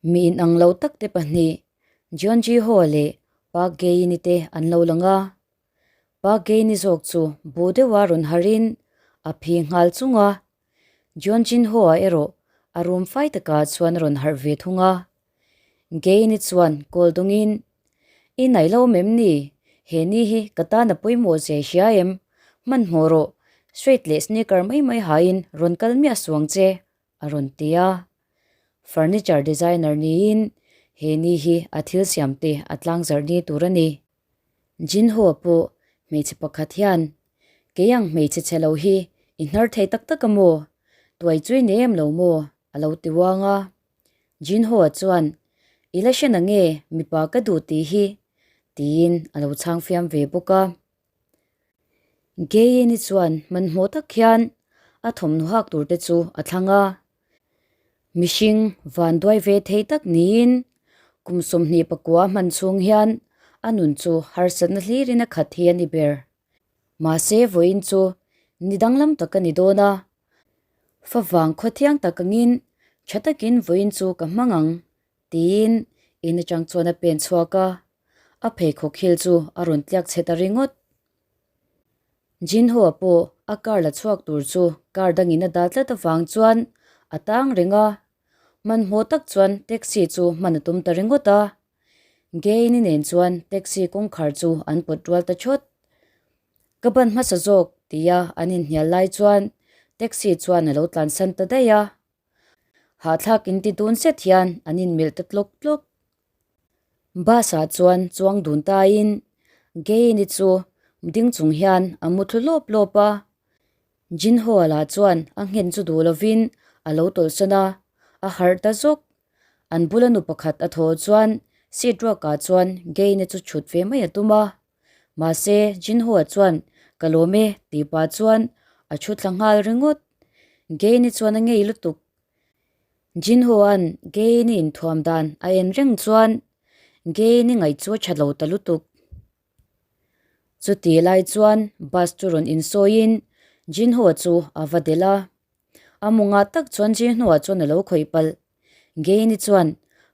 Mi inang lo tak te pahnih Jeon Ji Ho leh Park Ge-in-i te an lo lang a. Park Ge-in-i zawk chu bu deuha rawn harin a phi nghal chung a. Jeon Jin Ho-a erawh a room fai takah chuan a rawn harh ve thung a. Ge-in-i chuan kawl dawngin, I naih lo mem ni? He ni hi ka tan a pawimawh zia hria em? Hmanhmawh rawh, straight leh sneaker mai mai hain rawn kal miah suang che, a rawn ti a. Furniture designer niin he ni hi a thil siam te a tlangzarh ni tur a ni. Jinho pawh hmeichhe pakhat hian, Kei ang hmeichhe chhe lo hi i hnar thei tak tak a maw? Tuai chui nei em lo maw? a lo ti uang a. Jinho chuan, I la hre na nge mipa ka duh tih hi? tiin a lo chhang fiam ve bawk a. Gayeni chuan hmanhmawh tak hian a thawmhnaw hak tur te chu a thlang a. Mihring vanduai ve thei tak niin kum 24 hman chhung hian a nun chu harsatna hlirin a khat hi a ni ber. Mahse vawiin chu ni danglam tak a ni dawn a, favang khawthiang tak angin tha takin vawiin chu ka hmang ang Tiin in atang chuan a pen chhuak a, a pheikhawk hil chu a rawn tliak chhe ta ringawt. Jinho-a pawh a car la chhuak tur chu car dangin a dal tlat avang chuan a tang reng a, hmanhmawh tak chuan taxi chu hman a tum ta ringawt a. Gain-i nen chuan taxi kawngkhar chu an pawt rual ta chawt. Ka ban hmasa zawk tia an inhnial lai chuan taxi chuan a lo tlansan ta daih a. Hahthlak in ti dun zet hian an inmelh ta tlawk tlawk. Bus ah chuan chuang dun taiin Gain-i chu ding chung hian a mu thlu lawp lawp a. Jinho-a lah chuan a nghen chu duh lovin a lo tawlhsawn a, a harh ta zawk. An bula nu pakhat a thaw chuan seat ruakah chuan Gain-i chu chhut ve mai a tum a. Mahse, Jinho-a chuan, Ka lawm e, tih pah chuan a thu thla nghal ringawt. Gain-i chuan a ngei lutuk. Jinho-a'n Gain-i inthuam dan a en reng chuan Gain-i ngaih chu a tha lo ta lutuk. Chutih lai chuan bus chu rawn insawiin Jinho-a chu a va delh a. A mungah tak chuan Jinho-a chuan a lo khawih palh. Gain-i chuan,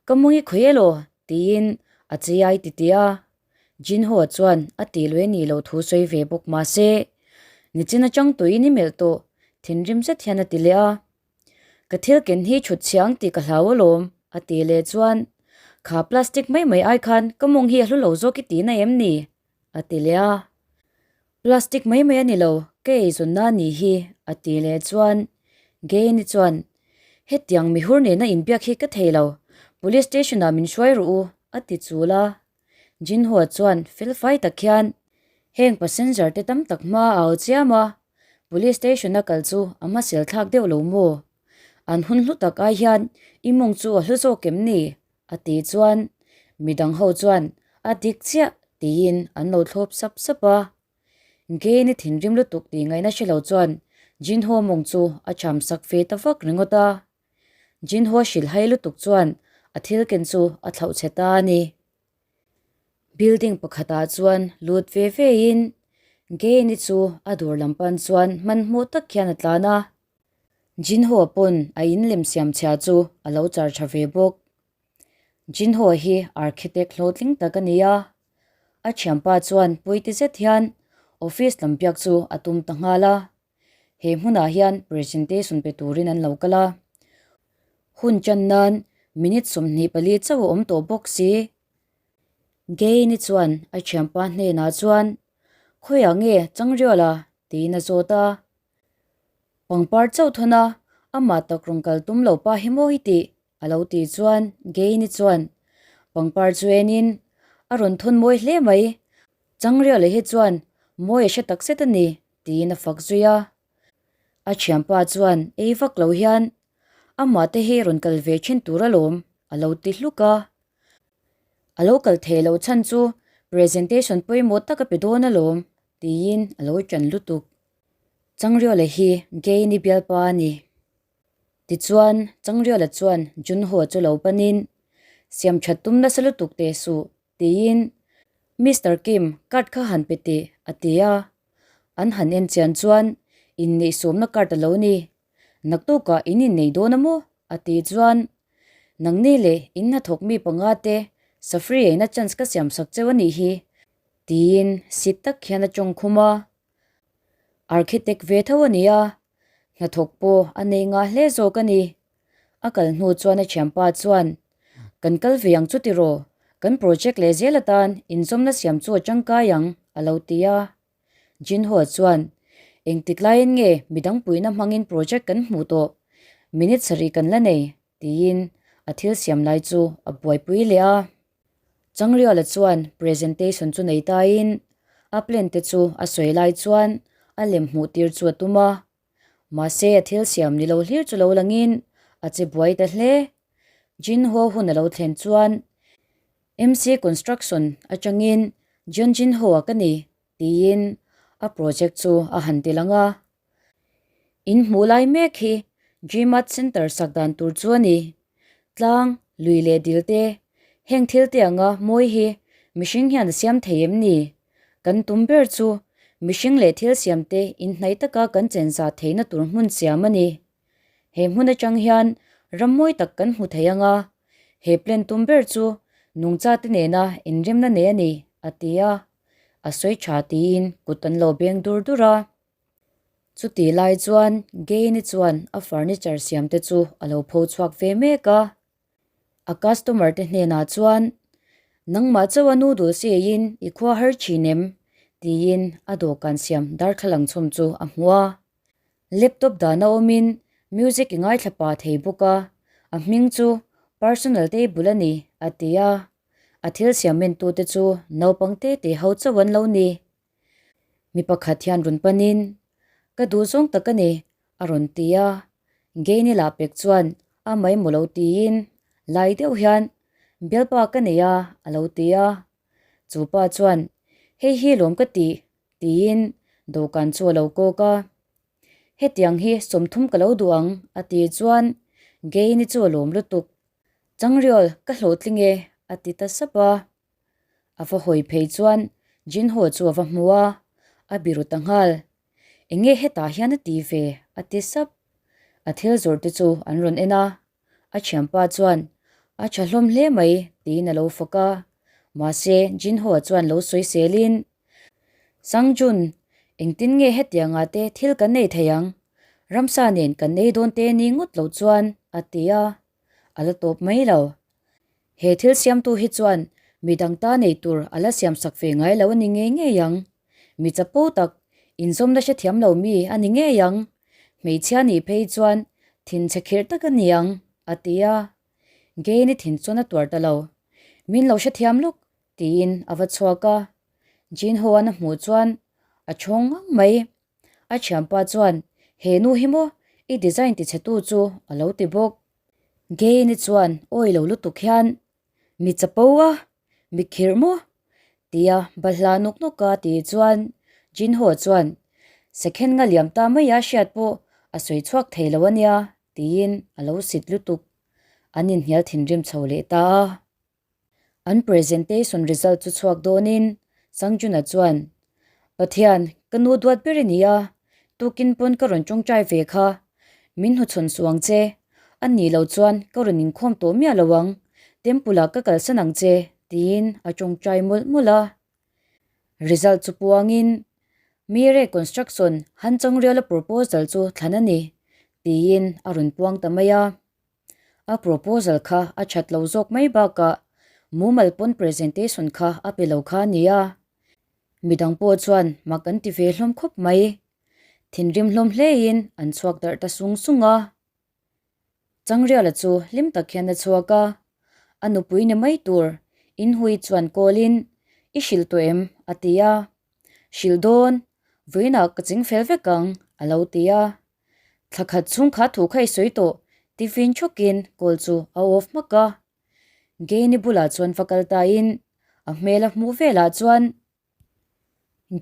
Ka mung i khawih elaw? tiin a chiai titih a. Jinho chuan a tih lui a nih loh thu sawi ve bawk mah se, Nichin atang tuiin i melh tawh, thinrim zet hian a ti leh a. Ka thil ken hi chhut chhia ang tih ka hlau alawm, a tih leh chuan, Kha plastic mai mai ai khan ka mawng hi a hlu lo zawk i tihna em ni? a ti leh a. Plastic mai mai a ni lo, ka eizawnna a nih hi, a tih leh chuan Gain-i chuan, Hetiang mihur nena inbiak hi ka thei lo, Police station-ah min hruai rawh u, a ti chul a. Jinhua chuan fel fai tak hian, Heng passenger te tam tak hma a au chiam a, Police station-a kal chu a hmasel thlak deuh lo maw? An hun hlu tak ai hian i mawng chu a hlu zawk em ni? A tih chuan midang ho chuan a dik chiah tiin an lo thlawp sap sap a. Gain-i thinrim lutuk tih ngaihna hre lo chuan Jinho mawng chu a cham sak ve ta vak ringawt a. Jinho hrilhhai lutuk chuan a thil ken chu a thlauh chhe ta a ni. Building pakhatah chuan lut ve ve in Gain-i chu a dawr lam pan chuan hmanhmawh tak hian a tlan a. Jinho pawn a in lem siam chhia chu a lo char tha ve bawk. Jinho hi architect hlawhtling tak a ni a, a thianpa chuan puiti zet hian office lam biak chu a tum ta nghal a. He hmunah hian presentation pe turin an lo kal a. Hun chan nan minute 24 chauh a awm tawh bawk si. Gain-i chuan a thianpa hnenah chuan, Khawiah nge Changriala? tiin a zawt a. Pangpar chauh thawn a, amah tak rawn kal tum lo pa hi maw i tih? a lo tih chuan Gain-i chuan pangpar chu enin a rawn thawn mawi hle mai. Changriala hi chuan mawi a hre tak zet a ni tiin a fak zui a. A thianpa chuan ei vak lo hian amah te hi rawn kal ve thin tur alawm a lo ti hluk a. A lo kal thei loh chhan chu presentation pawimawh tak a pe dawn alawm tiin a lo ṭan lutuk. Changriala hi Gain-i bialpa a ni. Tichuan, Changriala chuan Junho chu lo panin, Siam that tum nasa lutuk teh suh, tiin Mister Kim card kha han pe teh, a ti a. An han en chian chuan inneihsawmna card a lo ni. Naktukah in innei dawn a maw? a ti chuan. Nangni leh in hnathawk mi panga te safri eina chance ka siam sak cheu a nih hi, tiin sit tak hian a tawng khum a. Architect ve tho a ni a, hnathawk pawh a nei ngah hle zawk a ni. A kal hnu chuan a thianpa chuan, Kan kal ve ang chu tiraw, kan project leh zel atan inzawmna siam chu a tangkai ang, a lo ti a. Jinho chuan, Engtik laiin nge midang puihna hmangin project kan hmuh tawh? Minute sarih kan la nei, tiin a thil siam lai chu a buaipui leh a. Changriola chuan presentation chu nei tain a plan te chu a sawi lai chuan a lem hmuh tir chu a tum a. Mahse a thil siam ni lo hlir chu lo langin a che buai ta hle. Jinho hun a lo thlen chuan MC Construction atangin Jeon Jinho-a ka ni tiin a project chu a han ti lang a. In hmuh lai mek hi Gmart Centre sak dan tur chu a ni. Tlang, lui leh dil te, heng thil te anga mawi hi mihring hian a siam thei em ni? Kan tum ber chu mihring leh thil siam te inhnaih taka kan chenza theihna tur hmun siam a ni. He hmun atang hian ram mawi tak kan hmu thei anga, he plan tum ber chu nungcha te nena inremna nei a ni, a ti a. A sawi tha tiin kut an lo beng dur dur a. Chutih lai chuan Gain-i chuan a furniture siam te chu a lo pho chhuak ve mek a. A customer te hnenah chuan, Nangmah chauh a noodle siaiin i khua har thin em? tiin a dawhkan siam darthlalang chhawm chu a hmu a. Laptop dahna awmin music i ngaithla pah thei bawk a, a hming chu personal table a ni, a ti a. A thil siam entute chu naupang te te ho chauh an lo ni. Mi pakhat hian rawn panin, Ka duh zawng tak a ni, a rawn ti a. Gain-i lah pek chuan a mai maw lo tiin lai deuh hian, Bialpa ka nei a, a lo ti a. Chu pa chuan, Hei hi lawm ka tih, tiin dawhkan chu a lo kawk a. Hetiang hi 30 ka lo duh ang, a ti chuan Gain-i chu a lawm lutuk. Changriawl, ka hlawhtling e, a ti ta sap a. A va hawi phei chuan Jinho chu a va hmu a, a biru ta nghal. Eng nge hetah hian a ti ve? a ti sap. A thil zawrh te chu an rawn en a, a thianpa chuan, A tha hlawm hle mai, tiin a lo fak a. Mahse, Jinho chuan lo sawi selin, Sangjun, engtin nge hetiangah te thil kan nei thei ang? Ramsa nen kan ei dawn te ni ngawt lo chuan, a ti a. A la tawp mai lo. He thil siamtu hi chuan mi dang ta nei tur a la siamsak ve ngai lo a ni ngei ngei ang. Mi chapo tak, inzawmna hrethiam lo mi a ni ngei ang. Hmeichhia nih phei chuan thinchhe khirh tak a ni ang, a ti a. Gain-i thin chuan a tuar ta lo. Min lo hrethiam lawk, tiin a va chhuak a. Jin Ho-a'n a hmuh chuan a chhawng ngang mai. A thianpa chuan, He nu hi maw i design tichhetu chu a lo ti bawk. Gain-i chuan awi lo lutuk hian, Mi chapo a, mi khirh maw? tia balhla nawk nawk a ti chuan Jinho chuan, Second nga liam ta mai a hriat pawh a sawi chhuak thei lo a nia, tiin a lo sit lutuk. An inhnial thinrim chho leh ta a. An presentation result chu chhuak dawnin Sangjuna chuan, Pathian, ka nu duat ber i ni a, tukin pawn ka rawn tawngtai ve kha. Min hnuchhawn suh ang che. A nih loh chuan ka rawn inkhawm tawh miah lo ang. Temple ah ka kalsan ang che, tiin a tawngtai mawlh mawlh a. Result chu puangin, Mire Construction Han Changriala proposal chu thlan a ni, tiin a rawn puang ta mai a. A proposal kha a that lo zawk mai bakah mumal pawn presentation kha a pe lo kha a nia. Midang pawh chuan mak an ti ve hlawm khawp mai. Thinrim hlawm hlein an chhuak darh ta sung sung a. Changriala chu hlim tak hian a chhuak a, a nupui ni mai tur inhui chuan kawlin, I hrilh tawh em? a ti a. Hrilh dawn, vawiinah ka ching fel vek ang, a lo ti a. Thla khat chhung kha thu kha i sawi tawh, tiffin chhawkin call chu a off hmak a. Gain-i bulah chuan va kal tain a hmel a hmuh velah chuan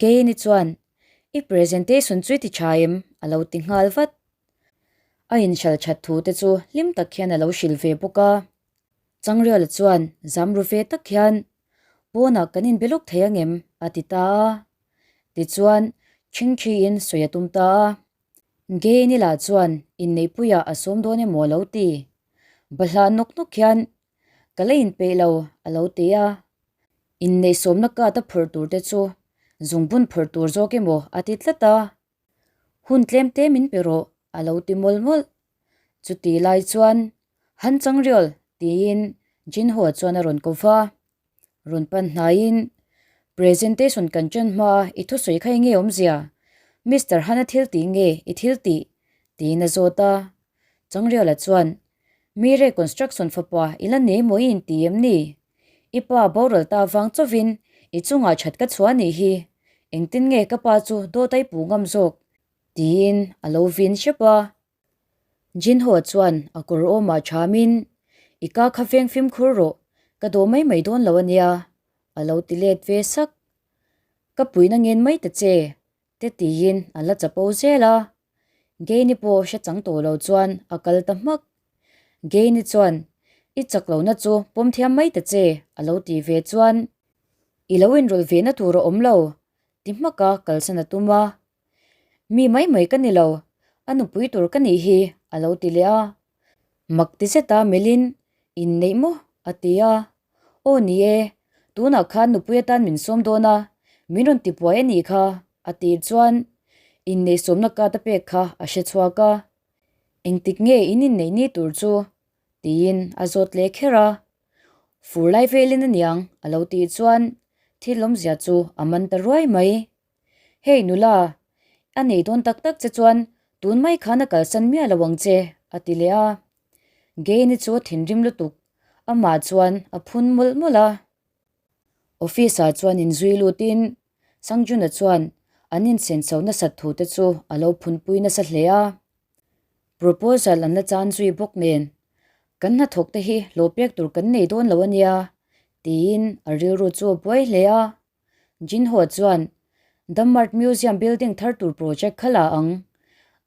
Gain-i chuan I presentation chu i ti tha em? a lo ti nghal vat. A inhral that thu te chu hlim tak hian a lo hrilh ve bawk a. Changriala chuan zam ru ve tak hian Pawnah kan inbe lawk thei angem? a ti ta a. Tichuan, Chhingchhiin sawi a tum ta a. Gain-i lah chuan inneihpuiah a sawm dawn emaw a lo ti. Bahlah nawk nawk hian, Ka la inpeih lo, a lo ti a. Inneihsawmna card a phawrh tur te chu zungbun phawrh tur zawk emaw a ti tlat a. Hun tlem te min pe rawh, a lo ti mawlh mawlh. Chuti lai chuan, Han Changriol, tiin Jinho chuan a rawn ko va. Rawn pan hnaiin, Presentation kan ṭan hmaa i thusawi kha enge awmzia? Mister Han-a thil tih nge i thil tih? tiin a zawt a. Changriala chuan, Mire construction fapa i la nei maw i inti em ni? I pa boral ta vang chauhin i chungah that ka chhuah anih hi. Engtin nge ka pa chu dawt a i puh ngam zawk? tiin a lo vin hrep a. Jinho chuan a kawr awmah thamin, I ka kha veng fimkhur rawh, ka dawh mai mai dawn lo a nia, a lo ti let ve sak. Ka puihna ngen mai ta che, te tiin a la chapo zel a. Geini pawh hre chang tawh lo chuan a kal ta hmak. Geini chuan, I chak lohna chu pawm thiam mai ta che, a lo ti ve chuan, I lo inrawlh ve na tur a awm lo, ti hmaka kalsan a tum a. Mi mai mai ka ni lo, a nupui tur ka nih hi, a lo ti leh a. Mak ti zeta melhin, Inneih maw? a ti a. Aw ni e, tunah khan nupui atan min sawm dawn a, min rawn tipuai a nih kha, a tih chuan inneih sawmna card a pek kha a hre chhuak a. Engtik nge in inneih ni tur chu? tiin a zawt leh kher a. Fur lai velin aniang, a lo tih chuan thil awmzia chu a man ta ruai mai. Hei nula, a nei dawn tak tak che chuan tun mai khan a kalsan miah lo ang che, a ti leh a. Gaine chu a thinrim lutuk, amah chuan a phun mawlh mawlh a. Office ah chuan inzui lutin Sangjuna chuan an insenso nasat thu te chu a lo phunpui nasa hle a. Proposal an la chan zui bawk nen, Kan hnathawk te hi hlawh pek tur kan nei dawn lo a nia, tiin a rilru chu a buai hle a. Jinho chuan, Dammart Museum building thar tur project kha la ang.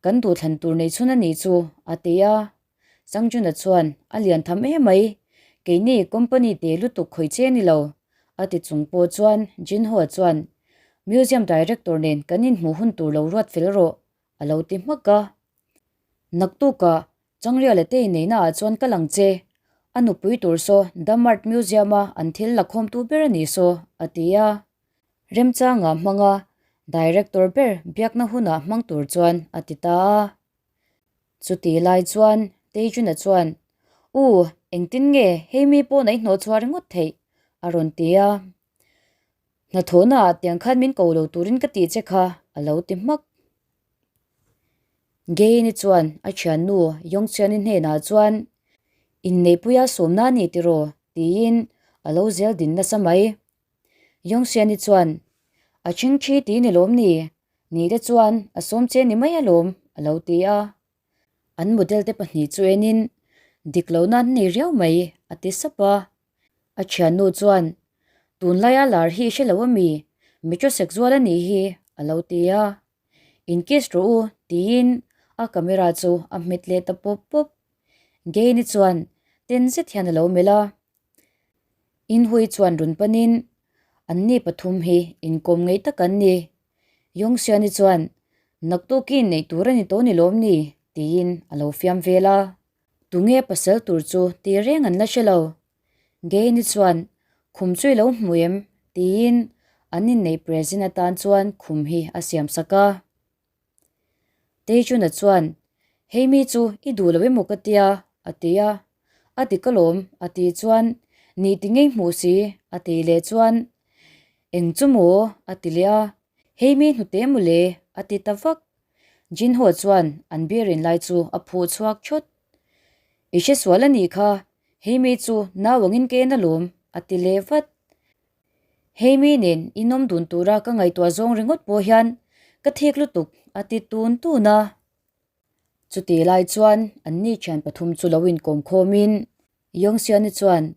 Kan duhthlan tur nei chhun a nih chu, a ti a. Sangjuna chuan, A lian tham em mai, keini company te lutuk khawih che ni lo, a ti chung pawh chuan Jinho chuan, Museum director nen kan inhmuh hun tur lo ruat fel rawh, a lo ti hmak a. Naktukah Changriala te inneihna ah chuan ka lang che, a nupui tur saw Damart Museum a an thil la khawmtu ber a ni saw, a ti a. Remchanga hmanga Director ber biakna hunah hmang tur chuan a ti ta a. Chuti lai chuan Tejuna chuan, U, engtin nge hei mi pawh na i hnawh chhuah ringawt theih? a rawn ti a. Hnathawhna ah tiang khan min ko lo turin ka tih che kha, a lo ti hmak. Geini chuan a thiannu Yongchiani hnenah chuan, Inneihpuia sawmna a ni tiraw? tiin a lo zel din nasa mai. Yongxiani chuan, A chhingchhi ti ni lawm ni? Ni te chuan a sawm che ni mai alawm, a lo ti a. An model te pahnih chu enin, Dik lohna an nei riau mai, a ti sap a. A thiannu chuan, Tunlaia lar hi i hre lo ami? Metrosexual a nih hi, a lo ti a. In kiss rawh u, tiin a camera chu a hmet leh ta pawp pawp. Gaine chuan ten zet hian a lo melh a. Inhui chuan rawn panin, Anni pathum hi inkawm ngei tak an ni. Yongxiani chuan, Naktuk i inneih tur a ni tawh ni lawm ni? tiin a lo fiam vel a. Tunge pasal tur chu ti reng an la hre lo. Gaine chuan, Khum chu i lo hmu em? tiin an inneih present atan chuan khum hi a siam sak a. Tejuna chuan, Hei mi chu i duh lo emaw ka tia, a ti a. A ti ka lawm, a ti chuan, Nih ti ngei hmuh si, a ti leh chuan, Eng chu maw? a ti leh a. Hei mi hnute mawle, a ti ta vak. Jinho chuan an beer in lai chu a phuh chhuak thawt. I hre sual a nih kha, hei mi chu nau angin ka en alawm, a ti leh vat. Hei mi nen inawm dun tura ka ngaihtuah zawng ringawt pawh hian ka thik lutuk, a ti tun tun a. Chutih lai chuan anni thian pathum chu lo inkawm khawmin Yongxiani chuan,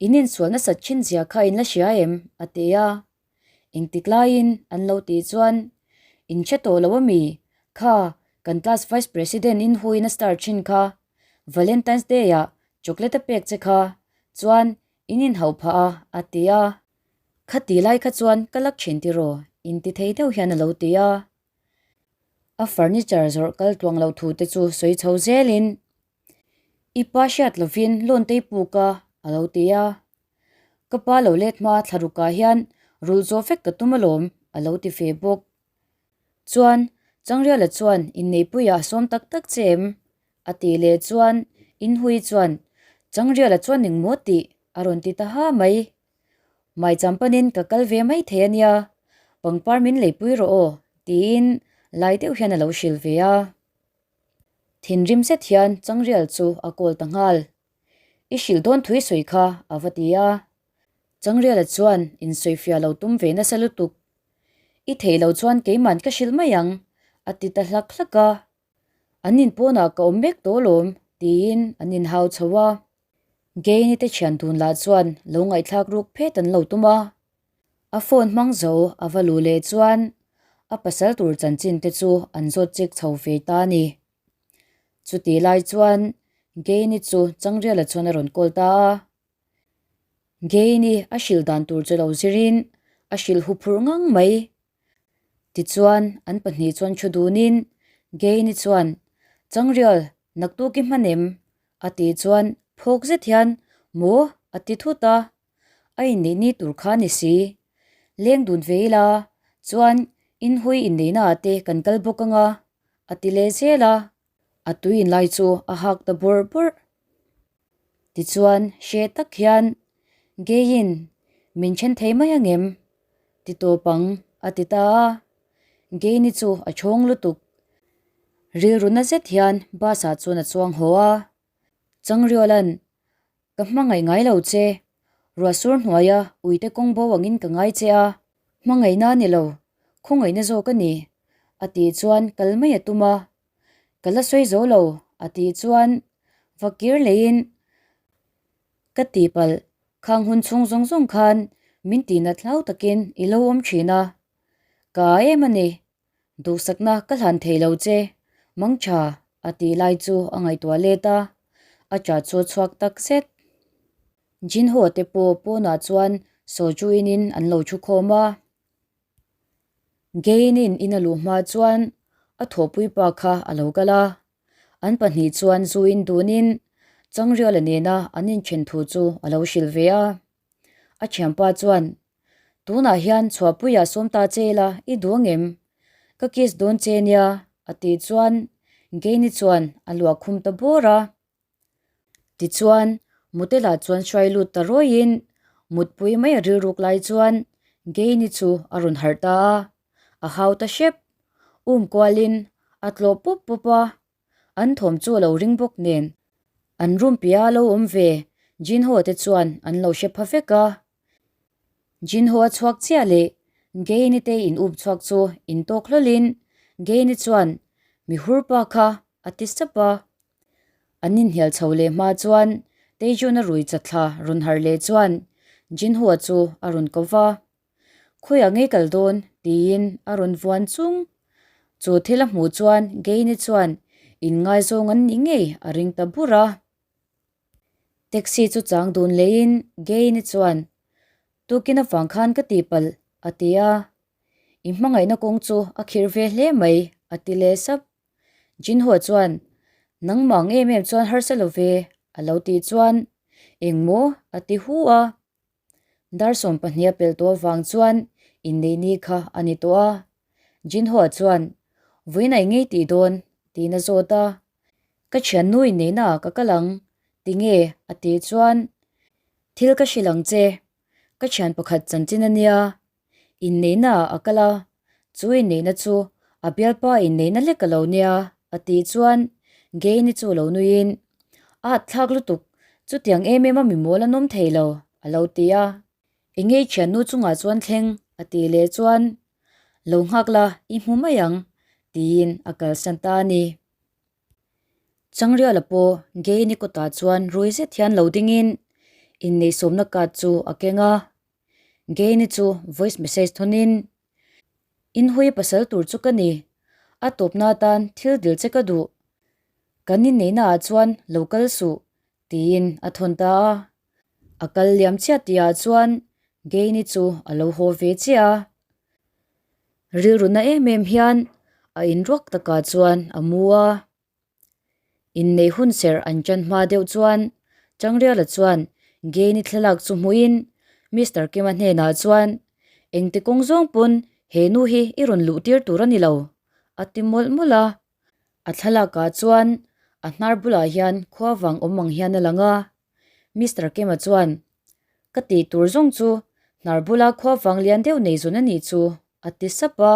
In insual nasat thin zia kha in la hria em? a ti a. Engtik laiin an lo tih chuan, In hre tawh lo ami? Kha, kan class vice president in huin a star thin kha. Valentine's Day ah chocolate a pek che kha. Chuan, in inhauh phah a, a ti a. Kha ti lai kha chuan ka lak thin tiraw? Inti thei deuh hian a lo ti a. A furniture zawrh kal tluang loh thu te chu sawi chho zelin. I pa hriat lovin loan te i puk a, a lo ti a. Ka pa lo let hma thlarukah hian rulh zawh vek ka tum alawm, a lo ti ve bawk. Chuan, Changriala chuan inneihpuiah a sawm tak tak che em? A tih leh chuan Inhui chuan, Changriala chuan engmaw tih? a rawn ti ta ha mai. Maicham panin ka kal ve mai thei a nia, pangpar min leipui rawh aw, tiin lai deuh hian a lo hrilh ve a. Thinrim zet hian Changrial chu a call ta nghal. I hrilh dawn thui sawi kha, a va ti a. Changriala chuan insawifiah lo tum ve nasa lutuk. I theih loh chuan keiman ka hrilh mai ang, a ti ta hlak hlak a. An inpawnah ka awm mek tawh alawm, tiin an inhau chho a. Gain-i te thian dun lah chuan lo ngaihthlak ruk phet an lo tum a. A phone hmang zo a va luh leh chuan a pasal tur chanchin te chu an zawt chik chho ve ta a ni. Chutih lai chuan Gain-i chu Changriala chuan a rawn call ta a. Gain-i a hrilh dan tur chu lo zirin a hrilh hu phurh ngang mai. Tichuan an pahnih chuan thu dunin Gain-i chuan, Changrial, naktuk i hman em? A tih chuan phawk zet hian, Maw? a ti thut a. A inneih ni tur kha a ni si. Leng dun ve ila chuan inhui inneihna ah te kan kal bawk anga, a ti leh zel a. A tui inlai chu a hak ta bawrh bawrh. Tichuan hre tak hian Geiin min then thei mai angem? Ti tawp ang, a ti ta a. Geini chu a chhawng lutuk. Rilru na zet hian bus ah chuan a chuang haw a. Changriawla'n Ka hmangaih ngai lo che. Ruahsur hnuaia uite kawng bo angin ka ngai che a. Hmangaihna a ni lo, khawngaihna zawk a ni, a tih chuan kal mai a tum a. Ka la sawi zo lo, a tih chuan va kir leiin ka tihpalh khang hun chhung zawng zawng khan min tihnat hlau takin i lo awm thin a. Ka a em a ni, Duhsakna ka hlan thei lo che, Mangtha a tih lai chu a ngaihtuah let a, a ṭah chu a chhuak tak zet. Jinho te pawh pawnah chuan soju inin an lo thu khawm a. Gain-in in a luh hma chuan a thawhpui pa kha a lo kal a, an pahnih chuan zu in dunin Changriala nena an inthen thu chu a lo hrilh ve a. A thianpa chuan, Tunah hian chhuahpuiah sawm ta che ila i duh angem? Ka kiss dawn che nia, a tih chuan Gaini chuan a luah khum ta bawr a. Tichuan, Mutela chuan hruai lut ta rawiin mutpui mai a rilruk lai chuan Gaini chu a rawn harh ta a, a hau ta hrep. Um kualin a tlawh pawp pawp a, An thawm chu a lo ring bawk nen an room piah a lo awm ve Jinho te chuan an lo hre pha vek a. Jinho a chhuak chiah leh Gaini te in up chhuak chu in tawk hlawlhin Gaini chuan mi hur pa kha a ti sap a. An inhnial chho leh hma chuan Taejun a rui chatthla rawn harh leh chuan Jinho-a chu a rawn ko va. Khawiah ngei kal dawn? tiin a rawn vuan chung. Chu thil a hmuh chuan Gaine chuan inngaizawng an nih ngei a ring ta bur a. Taxi chu chang dun leiin Gaine chuan, Tukin avang khan ka tihpalh, a ti a. I hmangaihna kawng chu a khirh ve hle mai, a ti leh sap. Jinhua chuan, Nangmah ang em em chuan harsa lo ve, a lo tih chuan, Engmaw? a ti hu a. Dar 12 a pelh tawh avang chuan inneih ni kha a ni tawh a. Jinhua chuan, Vawiin a ingei tih dawn? tiin a zawt a. Ka thiannu inneihna ah ka kal ang, tinge? a tih chuan, Thil ka hrilh ang che, ka thian pakhat chanchin a nia. Inneihna ah a kal a, chu inneihna chu a bialpa inneihna lek a lo nia, a tih chuan Gain-i chu lo nuiin, A atthlak lutuk, chutiang em em a mi mawl an awm thei lo, a lo ti a. Enge i thiannu chungah chuan thleng? a tih leh chuan, Lo nghak la, i hmu mai ang, tiin a kalsan ta a ni. Changriala pawh Gain-i kawtah chuan rui zet hian lo dingin inneihsawmna card chu a keng a. Gain-i chu voice message thawnin, Inhui pasal tur chu ka ni. A tawpna atan thil dil che ka duh. Kan inneihna ah chuan lo kal suh, tiin a thawn ta a. A kal liam chiah tihah chuan Gain-i chu a lo haw ve chiah a. Rilru na em em hian a inruak takah chuan a mu a. Inneih hun serh an ṭan hma deuh chuan Changriala chuan Gain-i thlalak chu hmuhin Mister Kima hnenah chuan, Engti kawng zawng pawn he nu hi i rawn luh tir tur a ni lo, a ti mawlh mawlh a. A thlalakah chuan a hnar bulah hian khua vang awm ang hian a lang a. Mister Kima chuan, Ka tih tur zawng chu hnar bula khua vang lian deuh nei zawn a nih chu, a ti sap a.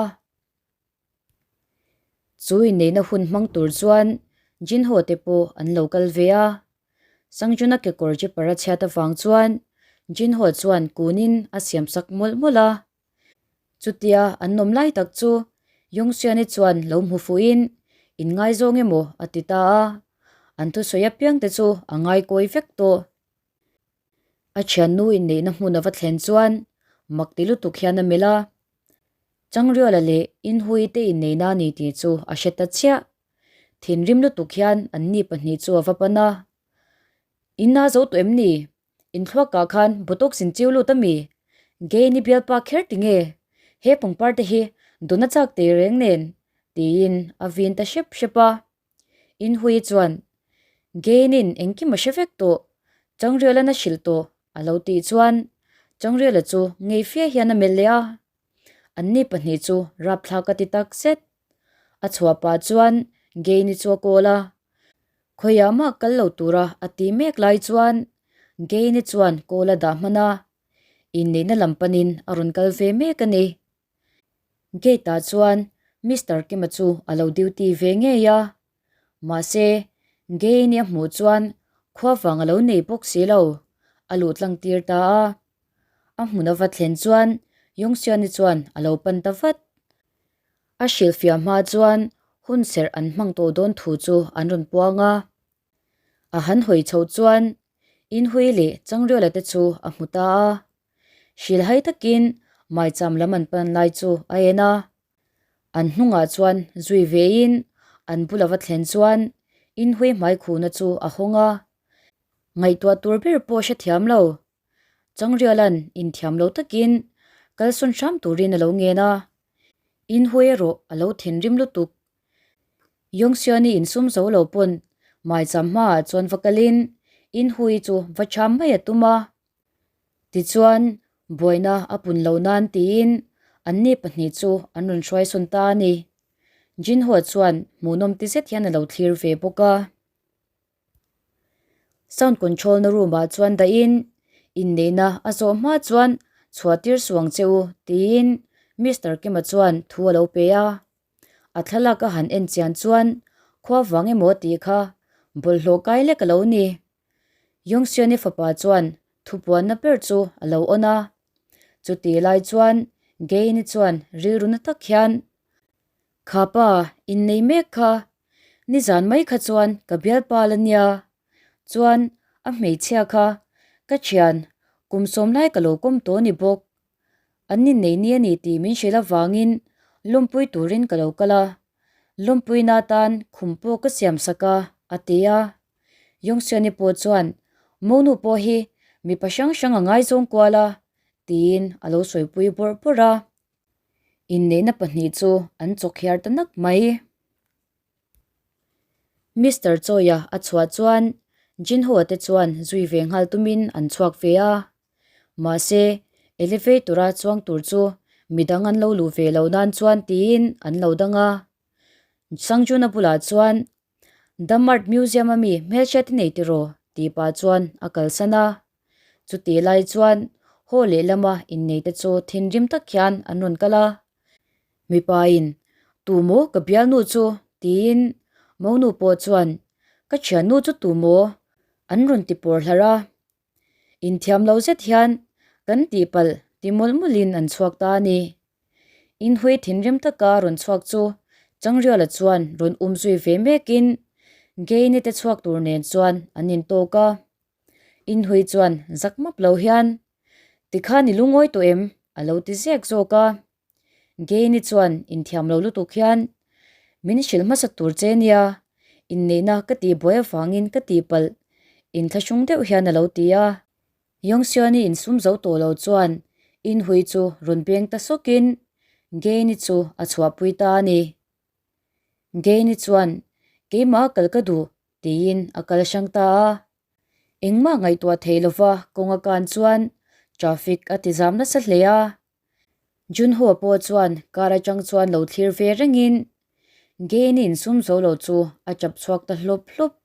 Chu inneihna hun hmang tur chuan Jinho te pawh an lo kal ve a. Sangjuna kekawr zipper a chhiat avang chuan Jinho chuan kunin a siam sak mawlh mawlh a. Chutia an awm lai tak chu Yongxiani chuan lo hmu fuhin inngaizawng emaw a ti ta a, an thusawi apiang te chu a ngaikawi vek tawh. A thiannu inneihna hmun a va thlen chuan mak ti lutuk hian a melh a. Changriala leh Inhui te inneihna a ni tih chu a hre ta chiah. Thinrim lutuk hian anni pahnih chu a va pan a. In a zo tawh em ni? Inthluakah khan botox in chiu lut a mi? Gay ni bialpa kher ti nge? He pangpar te hi dawna chak tei reng nen? tiin a vin ta hrep hrep a. Inhui chuan, Gainin engkim a hre vek tawh, Changriala'n a hrilh tawh a lo tih chuan Changriala chu ngei fia hian a melh leh a. Anni pahnih chu rapthlak a ti tak zet. A chhuah pah chuan Gaini chu a kawl a. Khawiah mah kal lo tura a ti mek lai chuan Gaini chuan kawl a dah hman a, inneihna lam panin a rawn kal ve mek a ni. Gate ah chuan Mister Kima chu a lo duty ve ngei a, mahse Gain-i a hmuh chuan khua vang a lo nei bawk si lo, a luh tlang tir ta a. A hmun a va thlen chuan Yongxian-i chuan a lo pan ta vat. A hrilhfiah hma chuan hun serh an hmang tawh dawn thu chu an rawn puang a. A han hawi chho chuan Inhui leh Changriala te chu a hmu ta a. Hrilhai takin maicham lam an pan lai chu a en a. An hnungah chuan zui vein an bula va thlen chuan Inhui hmaikhuna chu a hawng a. Ngaihtuah tur ber pawh hrethiam lo. Changriala'n inthiam lo takin kalsawn hram turin a lo ngen a. Inhui erawh a lo thinrim lutuk. Yongxiani insum zo lo pawn maicham hmaah chuan va kalin Inhui chu va cham mai a tum a. Tichuan, buaina a pun lo nan tiin anni pahnih chu an rawn hruaisawn ta a ni. Jinhua chuan hmuhnawm ti zet hian a lo thlir ve bawk a. Sound control na room ah chuan dahin inneihna a zawh hma chuan chhuah tir suang che u tiin Mister Kima chuan thu a lo pe a. A thlalak a han en chian chuan khua vang emaw tih kha bawlhhlawh kai lek a lo ni. Yongxiani fapa chuan thupuanna ber chu a lo on a. Chutih lai chuan Gain-i chuan rilru na tak hian, Kha pa, innei mek kha. Nizan mai kha chuan ka bialpa la nia. Chuan a hmeichhia kha ka thian kum sawm lai ka lo kawm tawh ni bawk. An innei ni a ni tih min hrilh avangin lawmpui turin ka lo kal a. Lawmpuina atan khum pawh ka siam sak a, a ti a. Yongxiani pawh chuan, Monu pawh hi mipa hrang hrang a ngaizawng kual a, tiin a lo sawipui bawrh bawrh a. Inneihna pahnih chu an chawk hiar ta nak mai. Mister Chawia a chhuah chuan Jinho-a te chuan zui ve nghal tumin an chhuak ve a. Mahse, elevator-a chuang tur chu midang an lo luh ve lo nan chuan tiin an lo dang a. Sangjuna bulah chuan Dam Art Museum a mi hmelhriat i nei tiraw? tih pah chuan a kalsan a. Chutih lai chuan haw lehlama inneite chu thinrim tak hian an rawn kal a. Mipa in, Tu maw ka bialnu chu? tiin monu pawh chuan, Ka thiannu chu tu maw? an rawn ti pawr hlarh a. Inthiam lo zet hian kan tihpalh ti mawlh mawlhin an chhuak ta a ni. Inhui thinrim taka rawn chhuak chu Changriala chuan rawn um zui ve mekin Gain-i te chhuak tur nen chuan an intawk a. Inhui chuan zak map lo hian, Tikhan i lungawi tawh em? a lo ti zek zawk a. Gain-i chuan inthiam lo lutuk hian, Min hrilh hmasa tur che nia, inneihna ka tihbuai avangin ka tihpalh inthlahrung deuh hian a lo ti a. Yongxiani insum zo tawh lo chuan Inhui chu rawn beng ta sawkin Gain-i chu a chhuahpui ta a ni. Gain-i chuan, Keimah kal ka duh. Tiin a kal hrang ta a. Engmah ngaihtuah thei lova kawng a kan chuan traffic a ti zam nasa hle a. Junho pawh chuan car atang chuan lo thlir ve rengin Gain-i insum zo lo chu a chap chhuak ta hlawp hlawp.